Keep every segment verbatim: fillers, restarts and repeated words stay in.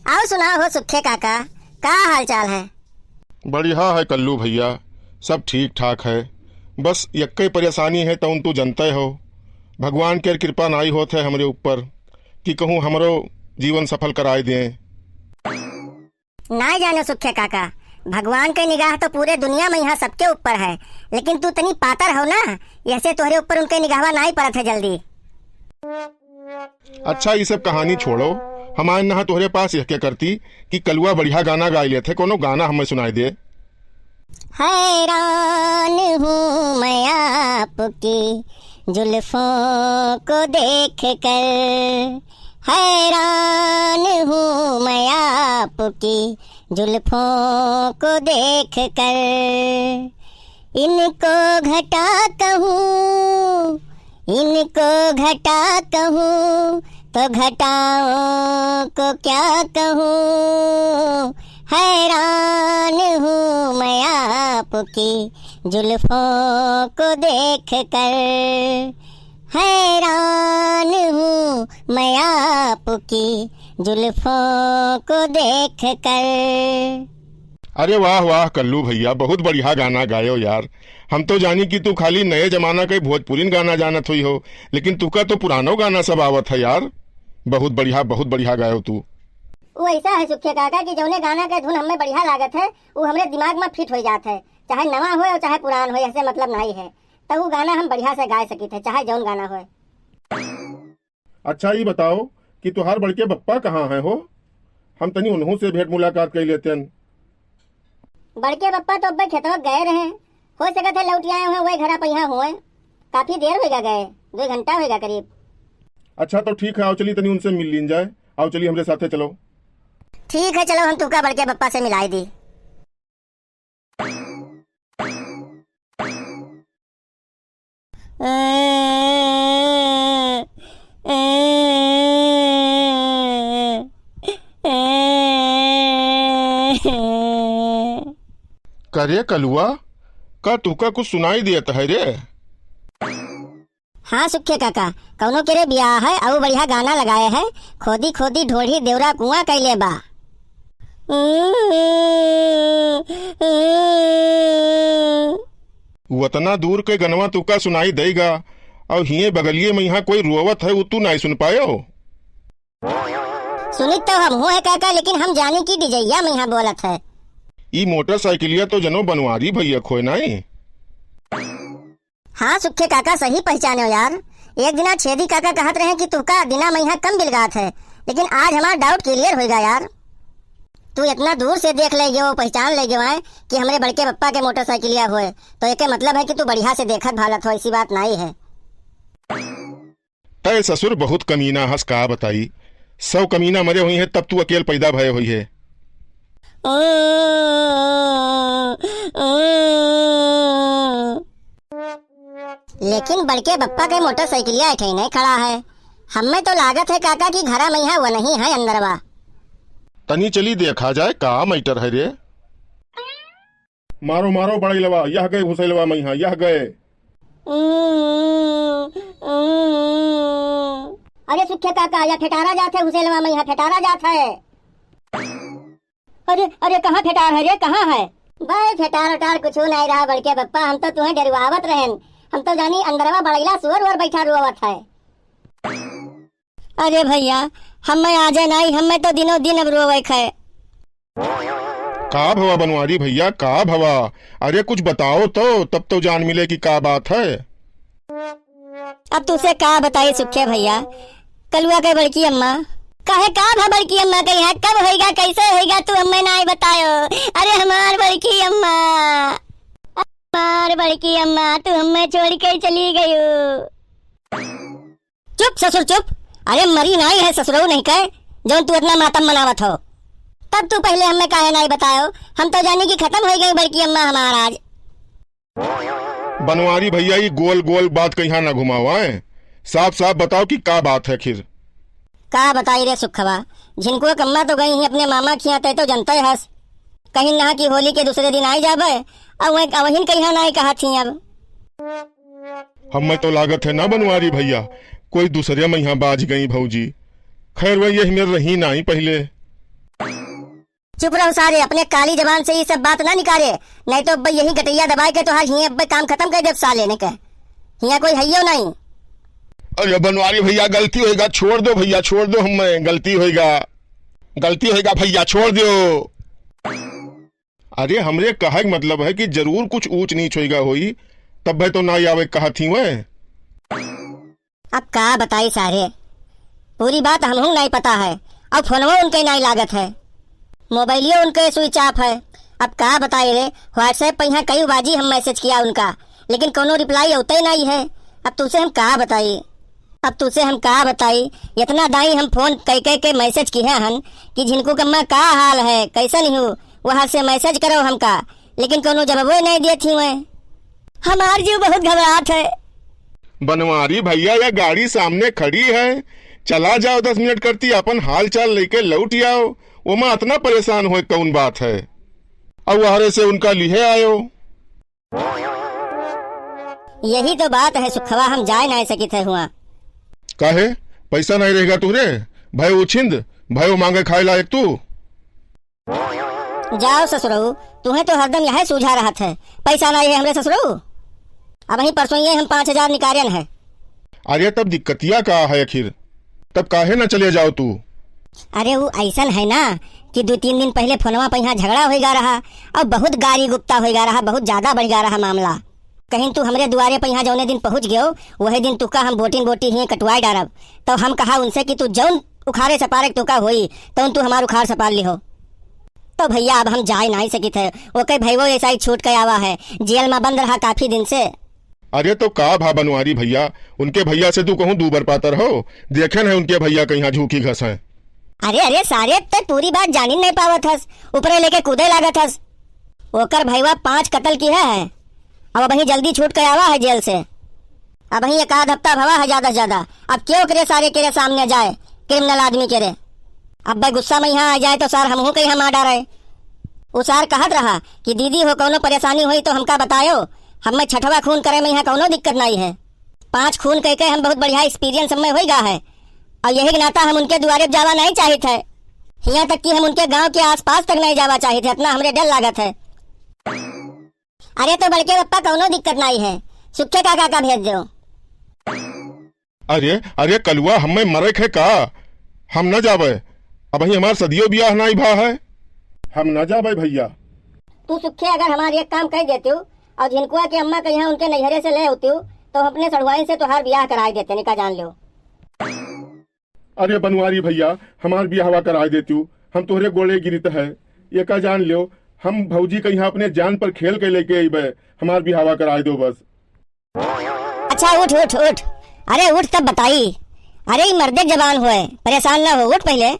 अउ सुनाओ हो सुखे काका, का हाल चाल है? बढ़िया है कल्लू भइया, सब ठीक ठाक है। बस यक्कै परेशानी है, तउन तू जनतै हो, भगवान के कृपा नाई होत है हमरे ऊपर कि कहूँ हमरो जीवन सफल कराए दें। नाई जानो सुखे काका, भगवान के निगाह तो पूरे दुनिया में यहाँ सबके ऊपर है, लेकिन तू तनी पातर हो ना, ऐसे तोहरे ऊपर उनके निगाहवा नाई पड़त है जल्दी। अच्छा, ई सब कहानी छोड़ो, हमार नहा तोहरे पास यह क्या करती कि कलुआ बढ़िया गाना गाय लेत है, कोनो गाना हमें सुनाई दे। हैरान हूँ मैं आपकी जुल्फों को देख कर, हैरान हूँ मैं आपकी जुल्फों को देख कर। इनको घटा कहूँ, इनको घटा कहूँ, तो घटाओं को क्या कहूँ। हैरान हूँ मैं आपकी जुल्फों को देख कर, हैरान हूँ मैं आपकी जुल्फों को देख कर। अरे वाह वाह कल्लू भइया, बहुत बढ़िया गाना गायो यार। हम तो जानी कि तू खाली नए जमाना के भोजपुरीन गाना जानत हुई हो, लेकिन तुका तो पुरानो गाना सब आवत है यार। बहुत बढ़िया, बहुत बढ़िया गायो तू। वो ऐसा है सुखे काका कि जौने गाना के धुन हमें बढ़िया लागत है, वो हमरे दिमाग में फिट हो जात है, चाहे नवा होए और चाहे पुरान होए, ऐसे मतलब नाई है। तो वो गाना हम बढ़िया से गाय सकित है, चाहे जौन गाना होए। अच्छा, ई बताओ कि तुहार बड़के बप्पा कहाँ हैं हो? हम तनी उन्हों से भेंट मुलाकात कइ लेतेन। बड़के बप्पा तो अब्बे खेतवा गए रहे, हो सकत है लौट आए हुए, वही घरा पे यहाँ हुए। काफी देर होइगा गए, दो घंटा होइगा करीब। अच्छा, तो ठीक है, आओ चली तनी उनसे मिल लीन जाए। आओ चली, हमरे साथे चलो। ठीक है, चलो हम तुका बड़के बप्पा से मिलाई दी। करे कलुआ, का तुका कुछ सुनाई देत है रे? हाँ सुखे काका, कौनो के रे बियाह है, अउ बढ़िया गाना लगाए है, खोदी खोदी ढोढ़ी देवरा कुआं कैले बा। वतना दूर के गनवा तुका सुनाई देगा, अउ हिये बगलिए में यहाँ कोई रोवत है, उ तू नाई सुन पायो? सुनित तो हम हो है काका, लेकिन हम जानी कि डिजैया में यहाँ बोलत है। ई मोटरसाइकिलिया तो जनो बनवारी भैया खोए नाई। हाँ सुखे काका, सही पहचाने हो यार। एक दिना छेदी काका कहत रहे कि तुहका दिना मैहा कम बिलगात है, लेकिन आज हमार doubt clear होइगा यार। तू इतना दूर से देख ले गयो, पहचान ले गयो है कि हमरे बड़के बप्पा के मोटरसाइकिलिया होए, तो एके मतलब है कि तू बढ़िया से देखत भालत हो, ऐसी बात नाई है। तय ससुर बहुत कमीना हस, का बताई। सौ कमीना मरे हुई हैं, तब तू अकेल पैदा भये हुई है। लेकिन बड़के बप्पा के मोटरसाइकिलिया ऐठे नहीं खड़ा है। हमें तो लागत है काका कि घरा में यहाँ वो नहीं है अंदरवा। तनी चली देखा जाए का matter है रे। मारो, मारो बड़ैलवा, यह गए भुसैलवा मैहा, यह गए। अरे सुखे काका, या फेटारा जात है भुसैलवा मैहा, फेटारा जात है। अरे, अरे, कहाँ फेटार है रे, कहाँ है? भाई, फेटार उटार कुछ नहीं रहा बड़के बप्पा, हम तो तुम्हें डरवावत रहेन। हम तो जानी अंदरवा बड़ैला सुअर उअर बैठा रोवत है। अरे भैया, हमें आजे नाई, हमें तो दिनों दिन अब रोवे खे। का भवा बनवारी भैया, का भवा? अरे कुछ बताओ तो, तब तो जान मिले कि का बात है। अब तुसे का बताई सुखे भैया, कलुआ के बड़की अम्मा। काहे का भा बड़की अम्मा के यहाँ कब होइगा, कैसे होइगा, तू हमें नाई बतायो। अरे हमार बड़की अम्मा, हमार बड़की अम्मा, तू हमें छोड़ के चली गयू। चुप ससुर चुप। अरे मरी नाई है ससुरऊ नहीं कहे, जौन तू इतना मातम मनावत हो। तब तू पहले हमें काहे नाई बतायो, हम तो जानी कि खत्म हो गई बड़की अम्मा हमार आज। बनवारी भैया, ई गोल गोल बात कहिया ना घुमावा, हैं? साफ साफ बताओ कि का बात है आखिर। का बताई रे सुखवा, झिनको कम्मा तो गई ही अपने मामा खिया, तय तो जनते हस। कहीं ना कि होली के दूसरे दिन आई जाबे, और वह अवहिन कहिया नाई कहा थी अब। हमें तो लागत है ना बनवारी भैया, कोई दूसरे में यहाँ बाज गई भौजी। खैर, वह यही में रही नाई पहले। चुप रहो सारे, अपने काली जबान से ई सब बात ना निकारे, नहीं तो अब्बे यही गटैया दबाए के तोहार हियाँ अब्बे काम खतम कर देब साले ने के। हियाँ कोई हइयो नहीं। अरे बनवारी भइया, गलती होइगा, छोड़ दो भइया, छोड़ दो, हम्मे गलती होइगा, गलती होइगा भइया, छोड़ दो। अरे हमरे कहै के मतलब है कि जरूर कुछ ऊँच नीच होइगा होई, तब्बे तो ना आवे कहत ही वै। अब का बताई सारे, पूरी बात हमहूँ नाहीं पता है, अउर फोनवो उनके नाहीं लागत है, मोबाइलियो उनके switch off है। अब का बताई रे, WhatsApp पे यहाँ कई बाजी हम message किया उनका, लेकिन कउनो reply अउते नाहीं है। अब तुसे हम का बताई, अब तुसे हम का बताई, इतना दाई हम फोन कइ कइ के message किहे हन कि झिनकू कम्मा का हाल है, कैसन हू, वहाँ से message करो हमका, लेकिन कउनो जवाबो नाहीं देत ही वै। हमार जीव बहुत घबरात है। बनवारी भइया, या गाड़ी सामने खड़ी है, चला जाओ दस मिनट करती, अपन हाल चाल लेके लौट आओ। ओमा अतना परेशान होए कउन बात है? अउ वहरे से उनका लिहे आयो। यही तो बात है सुखवा, हम जाए नाहीं सकित है हुआ। काहे? पैसा नाहीं रहेगा तुहरे? भय उछिंद, भय मांगे खाए लायक तू। जाओ ससुरऊ, तुहें तो हरदम यहै सूझा रहत है, पैसा नाहीं है हमरे ससुरऊ। अबहीं परसों ये हम पाँच हजार निकारेन है। अरे तब दिक्कतिया का है आखिर? तब काहे ना चले जाओ तू? अरे ऊ अइसन है ना कि दू तीन दिन पहिले फोनवा पे यहाँ झगड़ा होइगा रहा अउर बहुत गारी गुप्ता होइगा रहा, बहुत ज्यादा बढ़िगा रहा मामला। कहिन तू हमरे दुआरे पे यहाँ जौने दिन पहुँच गयो, वही दिन तुका हम बोटिन बोटी ही कटवाए डारब। तो हम कहा उनसे कि तू जौन उखारे सपारे के तुका होई, तौन तू हमार उखार सपार लिहो। तो भइया अब हम जाए नाहीं सकित है, ओके भइवो ऐसा ही छूट के आवा है, जेल मा बंद रहा काफी दिन से। अरे तो का भा बनवारी भइया, उनके भइया से तू कहूँ दूबर पातर हो, देखेन है उनके भइया कहिया झूकी घस है। अरे, अरे, सारे, ते पूरी बात जानिन नाहीं पावत हस, ऊपरे लेके कूदे लागत हस। ओकर भइवा पाँच कतल किहे है, अब अबहीं जल्दी छूट के आवा है जेल से। अबहीं एक आध हफ्ता भवा है ज्यादा से ज्यादा। अब के ओकरे सारे केरे सामने जाए, criminal आदमी केरे? अब्बे गुस्सा मा यहाँ आ जाए तो सार हमहूँ कहिया मार डारे। उ सार कहत रहा कि दीदी हो कउनो परेशानी होई तो हमका बतायो, हम्मे छठवा खून करे मा यहाँ कउनो दिक्कत नाहीं है। पाँच खून कइ के हम बहुत बढ़िया experience हम्मे होइगा है, अउर यही के नाता हम उनके दुआरे जावा नाहीं चाहित है। हियाँ तक कि हम उनके गाँव के आसपास तक नाहीं जावा चाहित है, अतना हमरे डर लागत है। अरे तो बड़के बप्पा कउनो दिक्कत नाहीं है, सुखे काका का भेज देउ। अरे, अरे कलुआ, हम्मे मरे के है का? हम न जाबे, अबहीं हमार सदियो बियाह नाहीं भा है, हम न जाबे भइया। तू सुखे अगर हमार एक काम कइ देतिउ अउर झिनकुआ के अम्मा कहिया उनके नैहरे से ले अउतिउ, तो हम अपने सढ़ुआइन से तोहार बियाह कराइ देते, निका जान लेउ। अरे बनवारी भइया, हमार बियाहवा कराइ देतिउ, हम तोहरे गोड़े गिरित है। एका जान लेउ, हम भौजी कहिया अपने जान पर खेल के लेके अइबे, हमार बियाहवा कराइ देउ बस। अच्छा उठ, उठ, उठ। अरे उठ तब बताई। अरे ई मर्दे के जबान होए, परेशान न हो, उठ पहिले।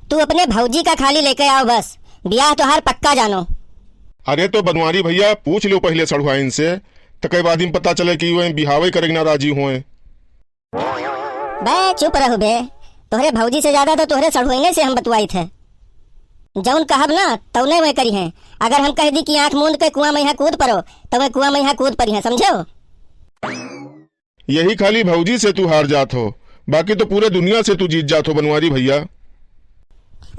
तू अपने भौजी का खाली लेके आओ बस, बियाह तोहार पक्का जानो। अरे तो बनवारी भइया पूछ लेउ पहिले सढ़ुआइन से, तके बाद ही पता चले कि वह बियाहवे करे के ना राजी होए। बे चुप रहु बे, तोहरे भौजी से ज्यादा तो तोहरे सढ़ुआइने से हम बतुआइत है। जौन कहब ना तौने वह करिहें। अगर हम कहि दी कि आँख मूंद के कुआँ मा यहाँ कूद परो, तो वह कुआँ मा यहाँ कूद परिहें, समझो? यही खाली भौजी से तू हार जात हो, बाकी तो पूरे दुनिया से तू जीत जात हो बनवारी भइया।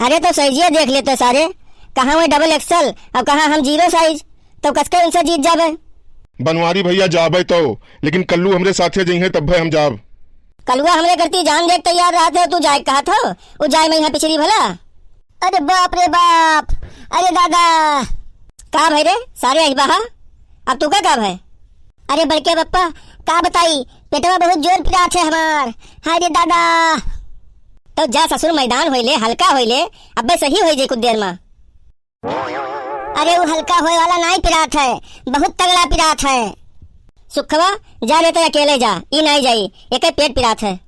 अरे तो size देख लेते सारे, कहाँ वह double XL अउर कहाँ हम zero size, तो कसके उनसे जीत जाबे। बनवारी भइया जाबे तो, लेकिन कल्लू हमरे साथे जइहें तब्बे हम जाब। कलुआ हमरे करती जान दे के तैयार रहत है, तू जाए के कहत हो, उ जाए मा यहाँ पिछड़ी भला। अरे बाप रे बाप, अरे दादा। का भई रे, सारे अइबा हा? अब तू का, का भई? अरे बड़के बप्पा, का बताई, पेटवा बहुत जोर पिरात है हमार। हाय रे दादा। तो जा ससुर, मैदान होइले, हल्का होइले, अब्बे सही होई जाई कुछ देर मा। अरे उ हल्का होए वाला नाई पिरात है, बहुत तगड़ा पिरात है। सुखवा, जा रे, तो अकेले जा, ई नाई जाई, एके पेट पिरात है।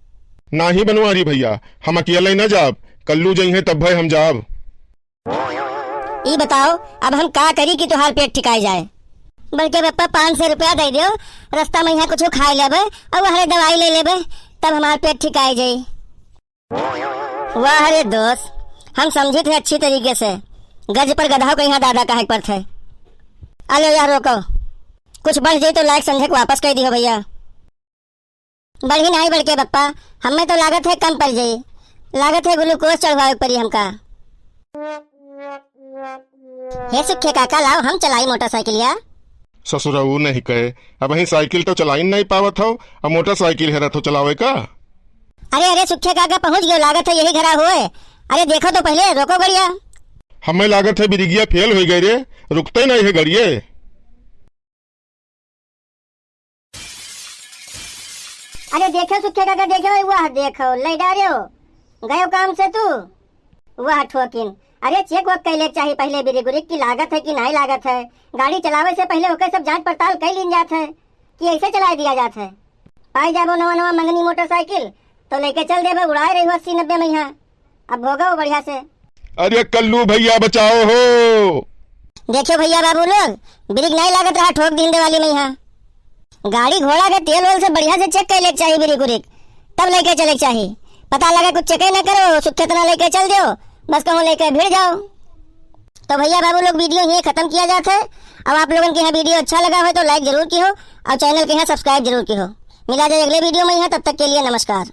नाही बनवारी भइया, हम अकेले न जाब, कल्लू जइहें तब्बे हम जाब। ई बताओ, अब हम का करी कि तोहार पेट ठिकाए जाए? बड़के बप्पा पाँच सौ रुपया दे दियो, रास्ता मा यहाँ कुछ खाए लेबे अउर वहरे दवाई ले लेबे, तब हमार पेट ठिकाए जाई। वाह रे दोस्त, हम समझित है अच्छी तरीके से, गज पर गधा कहिया दादा कहे के पड़त है। अले यार रोको, कुछ बढ़ जाई तो लायक समझे के वापस कह दियो भइया। बढ़ी नाही बड़के बप्पा, हमें तो लागत है कम पड़ जाई। लागत है ग्लूकोज चढ़वावे के पड़ी हमका। हे सुखे काका, लाओ हम चलाई मोटरसाइकिलिया। ससुरा ऊ नहीं कहे, अबहीं साइकिल तो चलाई नहीं पावत हो, अब मोटरसाइकिल हेरत हो चलावे का? अरे, अरे, सुखे काका पहुँच गयो, लागत है यही घरा होए। अरे, देखो तो पहिले, रोको गड़िया। हमें लागत है बिरिगिया फेल होइ गए रे, रुकते नहीं है गड़िये। अरे देखो सुखे काका, देखो, वह देखो, ले डारे हो, गयो काम से तू, वह ठोकिन। अरे चेक वक कैले के चाही पहिले बिरिक उरिक की लागत है कि नहीं लागत है। गाड़ी चलावे से पहिले ओके सब जांच पड़ताल कर लीन जात है कि ऐसे चलाए दिया जात है। पाई जाबो नवा नवा मंगनी मोटरसाइकिल तो लेके चल देबो, उड़ाए रही हो अस्सी नब्बे में यहाँ। अब भोगो बढ़िया से। अरे कल्लू भैया बचाओ हो। देखियो भैया बाबू लोग, ब्रेक नहीं लागत रहा, ठोक दीन देवाली में यहाँ। गाड़ी घोड़ा के तेल वेल से बढ़िया से चेक कर ले के चाही, ब्रेक उरेक, तब लेके चले के चाही। पता लगे कुछ चेक ही ना करो, सुखे तना लेके चल दियो, बस कहूँ लेके भिड़ जाओ। तो भैया बाबू लोग, वीडियो यहीं खत्म किया जात है। अब आप लोगन के यहाँ वीडियो अच्छा लगा हो तो लाइक जरूर किहो और चैनल के यहाँ सब्सक्राइब जरूर किहो। मिला जाए अगले वीडियो में यहाँ, तब तक के लिए नमस्कार।